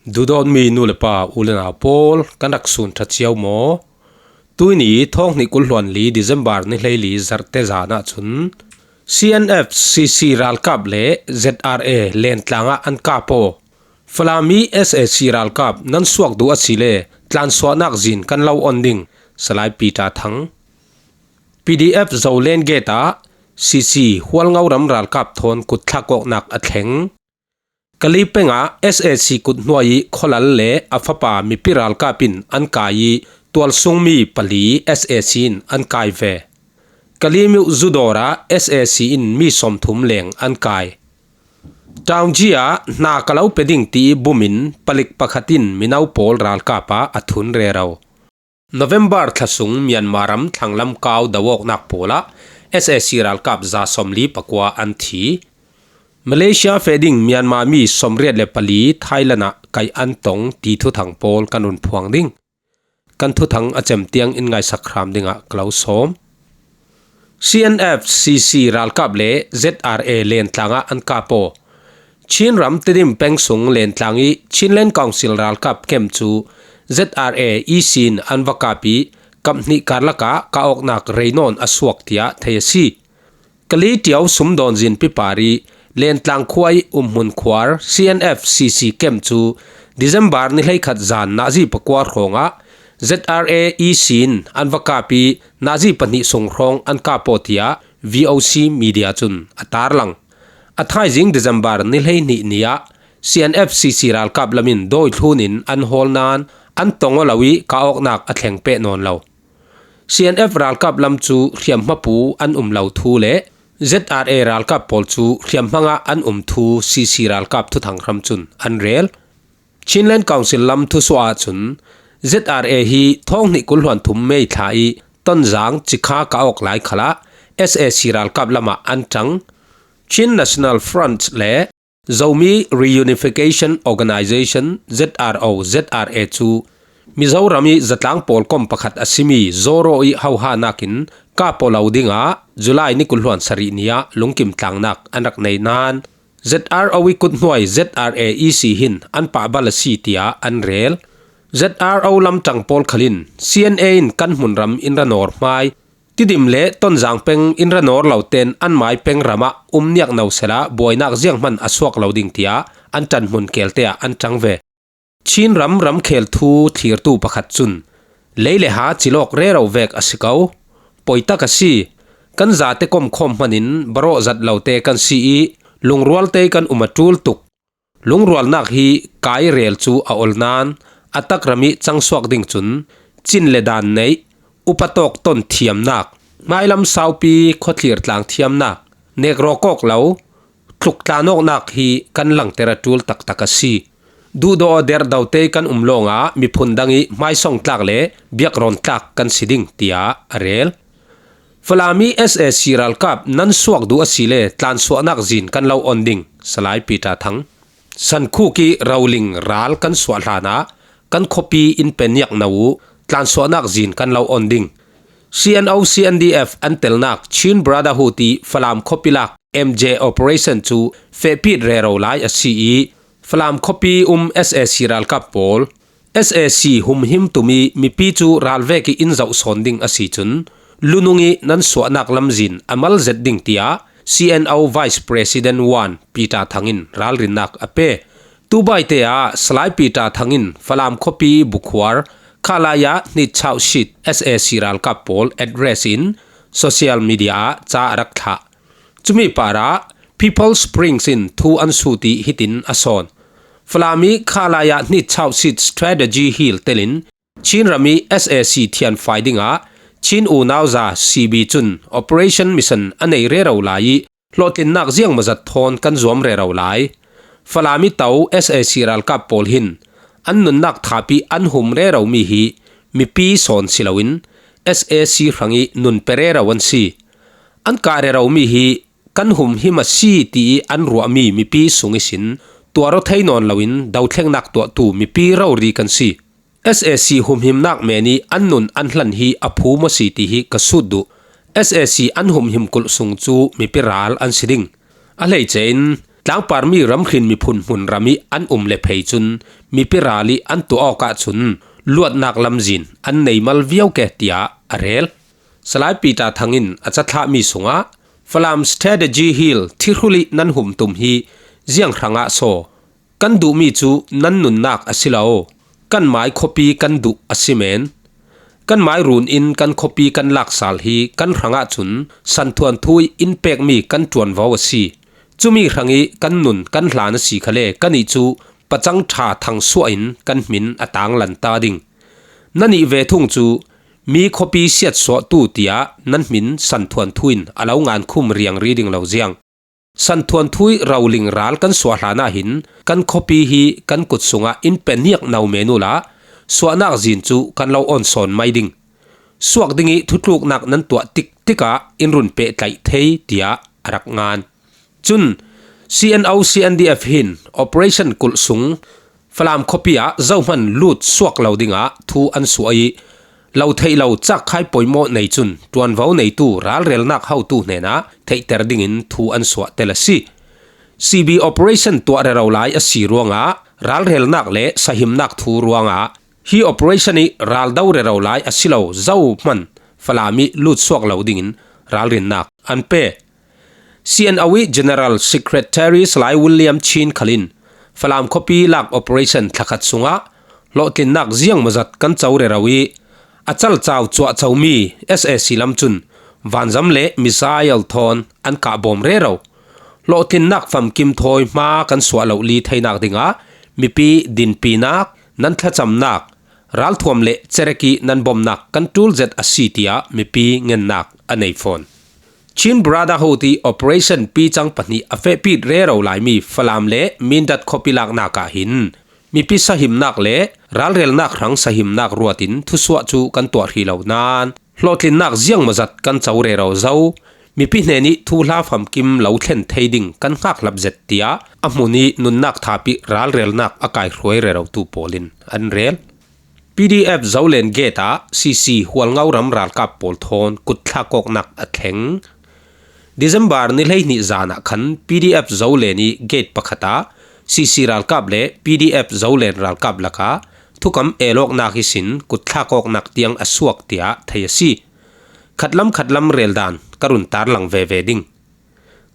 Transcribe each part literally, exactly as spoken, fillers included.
Duhdawtmi nu le pa, u le nau pawl, kan rak sun ṭha cio maw? Tuini thawng hnih kul hluan li December ni hleili Zarte zan ahcun C N F C C ralkap le Z R A Lentlang ah an kap aw. Falami S A C ralkap nan suak duh asile tlansuahnak zin kan lo on ding, Salai Peter Thang. P D F Zoland Gate ah C C Hualngo ram ralkap thawn kutthlak awknak a thleng. Kali peng ah S A C kut hnuai ih khualal le a fapa mipi ralkap in an kai ih tualsungmi pali S A C in an kai ve. Kali miuh zu dawr ah S A C in mi sawmthum leng an kai. Taungji ah hna ka lo pe ding ti ih bum in palik pakhat in mino pawl ralkap ah a thun rero. November thla sung Myanmar ram thlanglam kau do awknak pawl ah S A C ralkap za sawmli pakua an thi. Malaysia feh ding Myanmar mi sawmriat le pali Thailand ah kaih an tong ti thuthang pawl kan run phuang ding. Kan thuthang a cem tiang in ngaisak hram dingah ka lo sawm. C N F C C ralkap le Z R A Lentlang ah an kap aw. Chin ram Tedim peng sung Lentlang ih Chinland Council ralkap camp cu Z R A E C in an va kap ih kap hnih karlak ah kah awknak rei nawn a suak tiah thei a si. Kali Ṭio sumdawn zinpi par ih Lentlang khua ih umhmun khuar C N F C C camp cu December ni hleikhat zan nazi pakua hrawngah Z R A E C in an va kap ih nazi pahnih sung hrawng an kap aw tiah V O C media cun a tarlang. A thaizing December ni hleihnih ni ah C N F C C ralkap lam in dawi thlun in an hawl nain an tong aw lo ih kah awknak a thleng peh nawn lo. C N F ralkap lam cu hriamhma pu an um lo thu le Z R A ralkap pawl cu hriamhma ngah an um thu C C ralkap thuthang hram cun an rel. Chinland Council lam thusuah ahcun Z R A hi thawng hnih kul hluan thum May thla ih Tonzang Cikha kah awk lai khalah S A C ralkap lamah an ṭang. Chin National Front le Zomi Reunification Organization, Z R O Z R A, cu Mizoram ih zatlang pawlkom pakhat a simi Zoraw ih hohanak in kap aw lo dingah July ni kul hluan sarih ni ah lungkim tlangnak an rak nei nain Z R O ih kut hnuai Z R A E C hin an pahbal a si tiah an rel. Z R O lamṭang pawl khal in C N A in kan hmunram in ra nawr hmai Tidim le Tonzang peng in ra nawr lo tein an mai peng ramah um niakno sehla buainak zianghman a suak lo ding tiah an ṭanhmun kelte ah an ṭang ve. Chin ram ramkhel thu thlirtu pakhat cun, lei le ha cilawk rero vek a si ko. Poitak a si. Kan zate komkhawm hmanin barawh zat lote kan si ih lungrualte kan um a ṭul tuk. Lungrualnak hi kai rel cu a ol nain a takram ih cangsuak ding cun cin le daan neih, upa tawk ton thiamnak, hmailam saupi khuathlir tlang thiamnak, nek rawk awk lo, tluk tlan awknak hi kan langter a ṭul taktak a si. Duhdawh aw derhdote kan um lawngah miphun dang ih hmaisawng tlak le biakron tlak kan si ding, tiah a rel. Falami S A C ralkap nan suak duh asile tlansuahnak zin kan lo on ding, Salai Peter Thang. Sankhuk ih Roling ral kan suah hlanah kan khuapi in peniak no uh tlansuahnak zin kan lo on ding. C N O C N D F an telnak Chin Brotherhood ih Falam khuapi lak M J Operation cu fehpit rero lai a si ih Falam khuapi um S A C ralkap pawl S A C humhim tum ih mipi cu ralvek ih in zoh sawn ding a si cun lunung ih nan suahnak lamzin a mal zet ding, tiah C N O Vice President One Peter Thang in ralrinnak a pe. Tubaite ah Salai Peter Thang in Falam khuapi bukhuar Khalaya hnit chauhsit S A C ralkap pawl address in social media ah ca a rak thlah. Cumi parah People Springs in thu an sut ih hitin a sawn. Falami Khalaya hnit chauhsit strategy hil telin Chin ram ih S A C thianfai dingah Chin unauza C B cun operation mission a nei rero lai ih hlawhtlinnak ziangmawzat thawn kan zuam rero lai. Falami to S A C ralkap pawl hin an nunnak thap ih an hum reromi hi mipi sawn si loin S A C hrangih nun pe rero an si. An kah reromi hi kan humhim a si tiih an ruahmi mipi sung ihsin tuar aw thei nawn loin dothlengnak tuahtu mipi rori kan si. S A C humhimnak men ih an nun an hlan hi a phum aw si ti hi ka sut duh. S A C an humhim kulh sung cu mipi ral an si ding. A hleice in Tlangpar mi ramhrin miphun hmun ram ih an um le phei cun mipi ral ih an tuah awkah cun luatnak lamzin an nei mal viau ke, tiah a rel. Salai Peter Thang in a cathlahmi sungah Falam Strategy Hill thihrul ih nan humtum hi ziang hrangah saw? Kan duhmi cu nan nunnak a si lo. Kan mai khuapi kan duh a si men. Kan mai run in kan khuapi kan laksal hi kan hrangah cun santhuanthu ih in pekmi kan ṭuanvo a si. Cumi hrangih kan nun kan hlan a si khale kannih cu pacang ṭha thangsuah in kan hmin a tanglan ta ding. Nannih ve thung cu mi khuapi siatsuahtu tiah nan hmin santhuanthu in a lo ngankhum riangri ding lo ziang. Santhuanthu ih roling ral kan suah hlan ahhin kan khuapi hi kan kut sungah in pe niak no men uhla suahnak zin cu kan lo on sawn mai ding. Suak dingih thutluknak nan tuah tik tikah in run pehtlaih thei, tiah a rak ngan. Cun C N O C N D F hin operation kulh sung Falam khuapi ah zohman lut suak lo dingah thu an suah ih, lo theih lo cakkhai poimawh nei cun ṭuanvo neitu ralrelnak hotu hnenah theihter dingin thu an suah tel a si. C B operation tuah rero lai a si ruangah ralrelnak le sahimnak thu ruangah hi operation ih ral do rero lai a si lo zohman Falam ih lut suak lo dingin ralrinnak an pe. C N O ih General Secretary Salai William Chin khal in Falam khuapi lak operation thlakhat sungah hlawhtlinnak ziangmawzat kan co rero ih a calcau cuahcomi S A C lam cun vanzam le missile thawn an kahbawm rero. Hlawhtlinnak famkim thawi hma kan suah lohli theinak dingah mipi dinpinak, nan thlacamnak, ralthuam le cerek ih nan bomnak kan ṭul zet a si, tiah mipi ngennak a nei fawn. Chin Brotherhood ih operation picang pahnih a fehpit rero laimi Falam le Mindat khuapi laknak ah hin mipi sahimnak le ralrelnak hrang sahimnak ruatin thusuah cu kan tuah hrih lo nain hlawhtlinnak ziangmawzat kan co rero zo. Mipi hnenih thuhla famkim lo thlen thei ding kan hngakhlap zet, tiah a hmun ih nunnak thapih ralrelnak a kaihruai rerotu pawl in an rel. P D F Zolen gate ah C C Hualngo ram ralkap pawl thawn kutthlak awknak a thleng. December ni hleihnih zan ah khan P D F Zolen ih gate pakhat ah C C ralkap le P D F Zolen ralkap lakah thukam el awknak ihsin kutthlak awknak tiang a suak, tiah thei a si. Khatlam khatlam reldan ka run tarlang veve ding.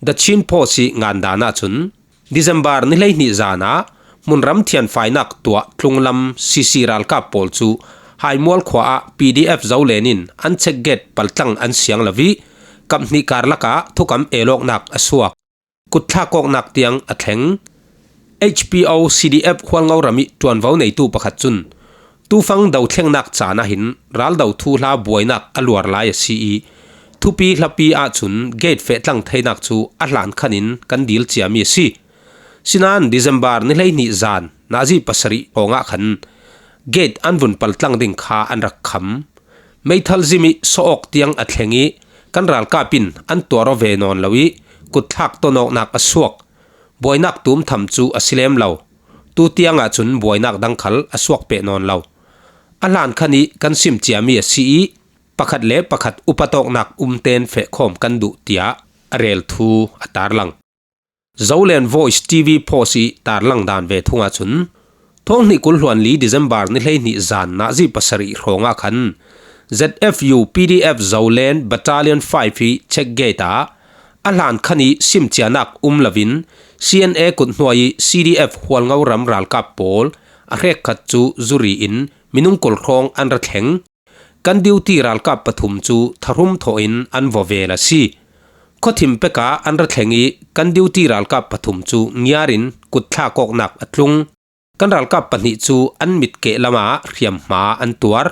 The Chin Post ih ngandan ahcun December ni hleihnih zan ah hmunram thianfainak tuah tlunglam C C ralkap pawl cu Haimual khua ah P D F Zolen in an check gate paltlang an siang lo ih kaphnih karlak ah thukam el awknak a suak. Kutthlak awknak tiang a thleng. H P O C D F Hualngo ram ih ṭuanvo neitu pakhat cun tufang dothlengnak caan ahhin raldo thuhla buainak a luar lai a si ih thupi hlapi ahcun gate fehtlang theinak cu a hlan khan in kan dil ciami a si. Sinain December ni hleihnih zan nazi pasarih hrawngah khan gate an vun paltlang ding kha an rak kham. Meithal zim ih sawh awk tiang a thleng ih kan ralkap in an tuar aw ve nawn lo ih kutthlak ton awknak a suak. Buainak tum tham cu a si lem lo. Tu tiang ahcun buainak dang khal a suak peh nawn lo. A hlan khan ih kan sim ciami a si ih pakhat le pakhat upat awknak um tein fehkhawm kan duh, tiah a rel thu a tarlang. Zolen Voice T V Post ih tarlang dan ve thung ahcun thawng hnih kul hluan li December ni hleihnih zan nazi pasarih hrawngah khan Z F U P D F Zolen Battalion five ih check gate ah a hlan khan ih simcianak um loin C N A kut hnuai ih C D F Hualngo ram ralkap pawl a hrekkhat cu zuri in minung kul hrawng an ra thleng. Kan duty ralkap pathum cu thahrum thawh in an vawvel a si. Khuathim pekah an ra thleng ih kan duty ralkap pathum cu ngiar in kutthlak awknak a tlung. Kan ralkap pahnih cu an mit kehlam ah hriamhma an tuar.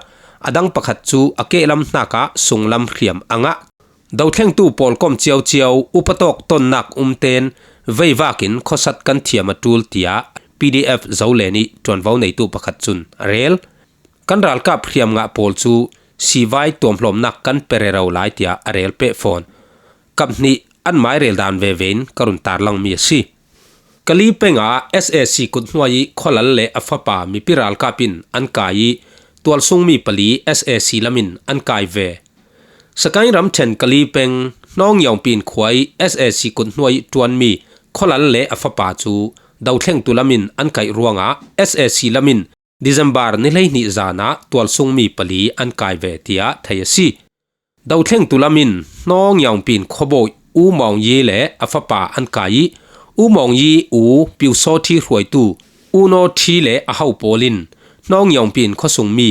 A dang pakhat cu a kehlam hnakah sunglam hriam a ngah. Dothlengtu pawl kom ciauciau upat awk tonnak um tein veivak in khuasat kan thiam a ṭul, tiah P D F Zolen ih ṭuanvo neitu pakhat cun a rel. Kan ralkap hriam ngah pawl cu sivai tuamhlawmnak kan pe rero lai, tiah a rel peh fawn. Kaphnih an mai rel dan veve in ka run tarlangmi a si. Kali peng ah S A C kut hnuai ih khualal le a fapa mipi ralkap in an kai ih tualsungmi pali S A C lam in an kai ve. Sakaing ramṭhen Kali peng Hnawng Yawngpin khua ih S A C kut hnuai ih ṭuanmi Khawlal le a fapa cu dothlengtu lamin an kaih ruangah S A C lamin December ni hleihnih zanah tualsungmi pali an kai ve, tiah thei a si. Dothlengtu lamin Hnawngyawngpin khuabawi U Mawng Yi le a fapa an kai ih, U Mawng Yi u Piusawthi hruaitu U Naw Thi le a ho pawl in Hnawngyawngpin khuasungmi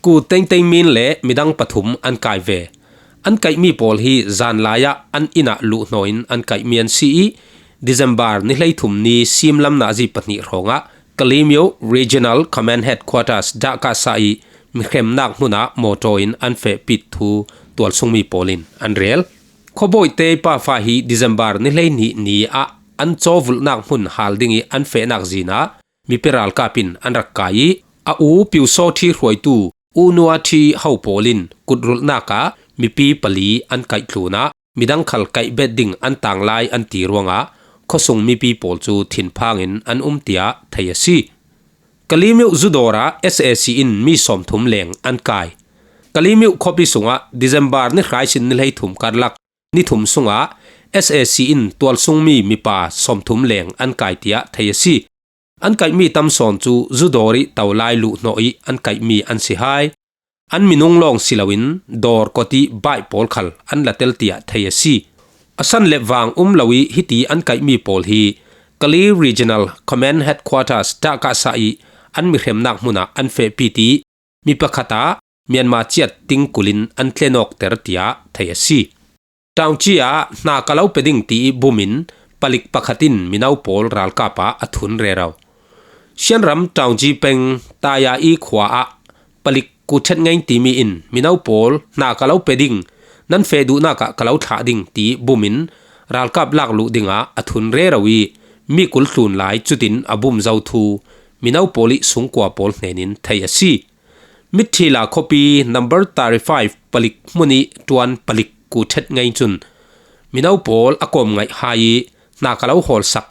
Ku Tengtengmin le midang pathum an kai ve. An kaihmi pawl hi zanlai ah an inn ah luhhnawh in an kaihmi an si ih, December ni hleithum ni simlam nazi pahnih hrawngah Kalemyo Regional Command Headquarters Dakasa ih mihremnak hmunah mawtaw in an fehpit thu tualsungmi pawl in an rel. Khuabawite pafa hi December ni hleihnih ni ah an cawvulhnak hmun hal ding ih an fehnak zin ah mipi ralkap in an rak kai ih, a u Piusawthi hruaitu U Naw Thi ho pawl in kutrulhnak ah mipi pali an kaih tlun ah midang khal kaih bet ding an tang lai an ti ruangah khuasung mipi pawl cu thinphang in an um, tiah thei a si. Kalemyo zu dawr ah S A C in mi sawmthum leng an kai. Kalemyo khuapi sungah December ni hrai sin ni hleithum karlak ni thum sungah S A C in tualsungmi mipa sawmthum leng an kai, tiah thei a si. An kaihmi tam sawn cu zu dawr ih to lai luhhnawh ih an kaihmi an si hai. An minung lawng si loin dawr kawt ih baih pawl khal an la tel, tiah thei a si. A san le vang um lo ih hiti an kaihmi pawl hi Kali Regional Command Headquarters Dakasa ih an mihremnak hmunah an fehpit ih, mi pakhat ah Myanmar ciat ting kulin an tlenawkter, tiah thei a si. Taungci ah hna ka lo pe ding ti ih bum in palik pakhat in mino pawl ralkap ah a thun rero. Shan ram Taungci peng Taya i khua ah palik Ku Ṭhet Ngei timi in mino pawl hna ka lo pe ding, nan feh duhnak ah ka lo thlah ding ti ih bum in ralkap lak luh dingah a thun rero ih mi kul tlun lai cutin a bum zo thu mino pawl ih sungkua pawl hnenin thei a si. Mitthila khuapi number thirty-five palik hmun ih ṭuan palik Ku Ṭhet Ngei cun mino pawl a kawm ngaih hai ih hna ka lo hawlsak,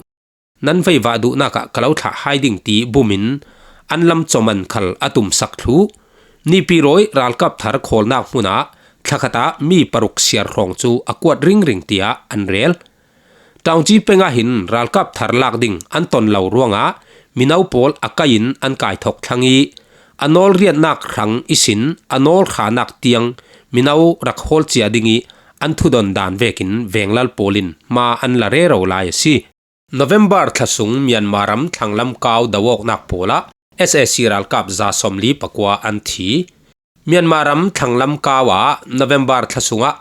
nan veivah duhnak ah ka lo thlah hai ding ti ih bum in an lam cawman khal a tumsak thluh. Nipi rawi ralkap thar khawlnak hmun ah thlakhat ah mi paruk siar hrawng cu a kuat ringring, tiah an rel. Taungci peng ah hin ralkap thar lak ding an ton lo ruangah mino pawl a kai in an kai thawk thlang ih, a nawl riatnak hrang ihsin a nawl hranak tiang mino rak hawl cia ding ih an thudon dan vekin venglal pawl in hma an la rero lai a si. November thla sung Myanmar ram thlanglam kau do awknak pawl ah S A C ralkap za sawmli pakua an thi. Myanmar ram thlanglam kau ah November thla sungah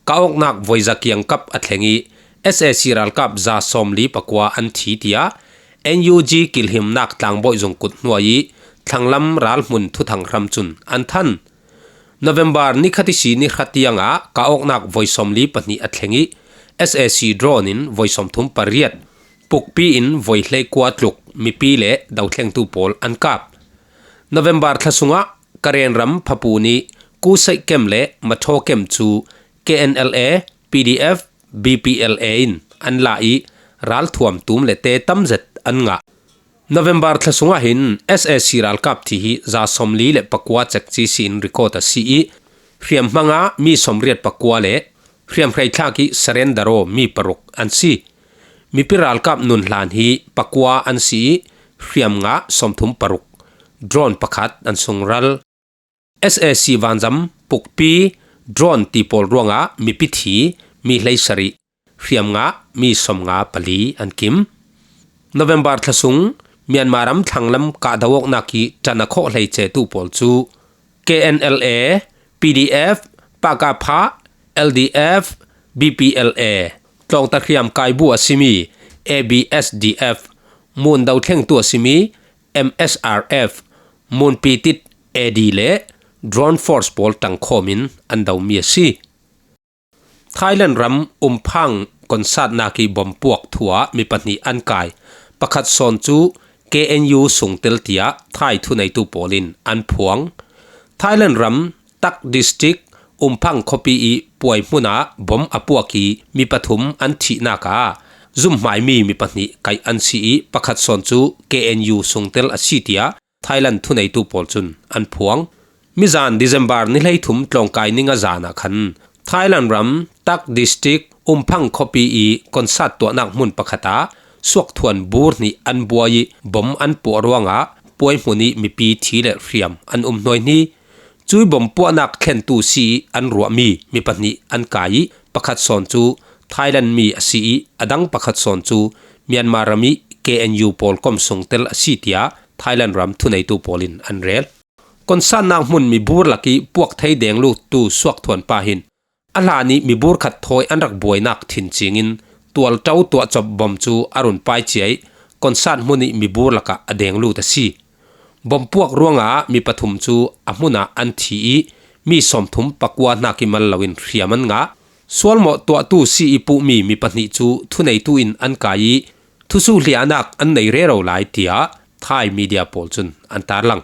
ka awknak voiza kiangkap a thleng ih S A C ralkap za sawmli pakua an thi, tiah N U G kilhimnak tlangbawi zung kut hnuai ih thlanglam ralhmun thuthang hram cun an than. November ni khat ihsi ni hra tiangah ka awknak voi sawmli pahnih a thleng ih S A C drone in voi sawmthum pariat, pukpi in voi hleikua tluk mipi le dothlengtu pawl an kap. November thla sungah Karen ram Phapun ih Kusaih kem le Mathaw kem cu K N L A, P D F, B P L A in an la ih ralthuam tum le te tamzet an ngah. November thla sungah hin S A C ralkap thi hi za sawmli le pakua cekci si in record a si ih, hriamhmang ah mi sawmriat pakua le hriamhrei thlak ih surrender aw mi paruk an si. Mipi ralkap nun hlan hi pakua an si ih, hriamnga sawmthum paruk, drone pakhat an sungral. S A C vanzam pukpi drone ti pawl ruangah mipi thi mi hleisarih, hriamnga mi sawmnga pali an kim. November thla sung Myanmar ram thlanglam kahdo awknak ih ṭan a khawh hleicetu pawl cu K N L A, P D F, P K F, L D F, B P L A, tlawngta hriam kaibu a simi A B S D F, mun dothlengtu a simi M S R F, mun pitit A D le drone force pawl ṭangkhawm in an domi a si. Thailand ram umphang konsatnak ih bompuak thu ah mi pahnih an kai. Pakhat sawn cu K N U sungtel tiah Thai thuneitu pawl in an phuang. Thailand ram Tak District umphang khuapi ih puai hmun ah bom a puak ih mi pathum an thihnak ah zumhmaimi mi pahnih kaih an si ih pakhat sawn cu K N U sungtel a si tiah Thailand thuneitu pawl cun an phuang. Mizan December ni hleithum tlawngkai ning a zan ah khan Thailand ram Tak District umphang khuapi ih konsat tuahnak hmun pakhat ah suakthuan bur hnih an buai ih bom an puah ruangah puai hmun ih mipi thi le hriam an um hnuai hni. Cui bom puahnak thlentu si ih an ruahmi mi pahnih an kai ih pakhat sawn cu Thailand mi a si ih a dang pakhat sawn cu Myanmar ram ih K N U pawl kom sungtel a si, tiah Thailand ram thuneitu pawl in an rel. Konsatnak hmun mibur lakih puak thei denglutu suakthuan pa hin a hlan ih mibur khat thawi an rak buainak thin cingin tualṭo tuahcop bom cu a run pai cia ih konsat hmun ih mibur lakah a denglut a si. Bom puak ruangah mi pathum cu a hmunah an thi ih mi sawmthum pakua hnak ih mal loin hriam an ngah. Sualmawh tuahtu si ih puhmi mi pahnih cu thuneitu in an kai ih thusuhhliahnak an nei rero lai, tiah Thai media pawl cun an tarlang.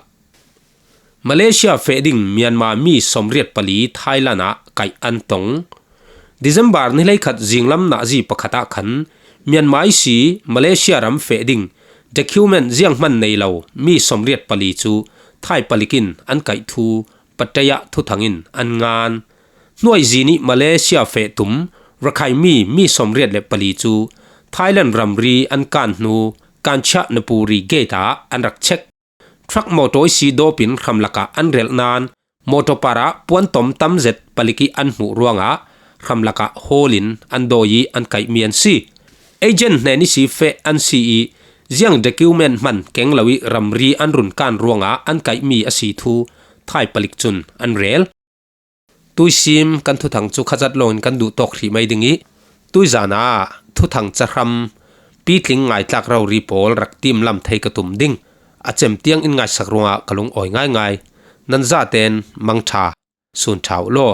Malaysia feh ding Myanmar mi sawmriat pali Thailand ah kaih an tong. December ni hleikhat zinglam nazi pakhat ah khan Myanmar ihsi Malaysia ram feh ding document zianghman nei lo mi sawmriat pali cu Thai palik in an kaih thu Pattaya thuthang in an ngan. Hnuaizin ih Malaysia feh tum Rakhine mi mi sawmriat le pali cu Thailand ramri an kan hnu Kanchanaburi gate ah an rak check. Truck motor ihsi dawp in hram lakah an relh nain motor park ah puan tom tam zet palik ih an hmuh ruangah hram lakah hawl in an dawi ih an kaihmi an si. Agent hnen ihsi feh an si ih ziang document hman keng lo ih ramri an run kan ruangah an kaihmi a si thu Thai palik cun an rel. Tuisim kan thuthang cu khatzat lawngin kan duh tawk hrih mai ding ih tuizan ah thuthang cahram pitling ngaitlak rori pawl rak timlam thei ka tum ding. A cem tiang in ngaihsak ruangah ka lungawi ngaingai. Nan zaten mangṭha, sun ṭha uh law.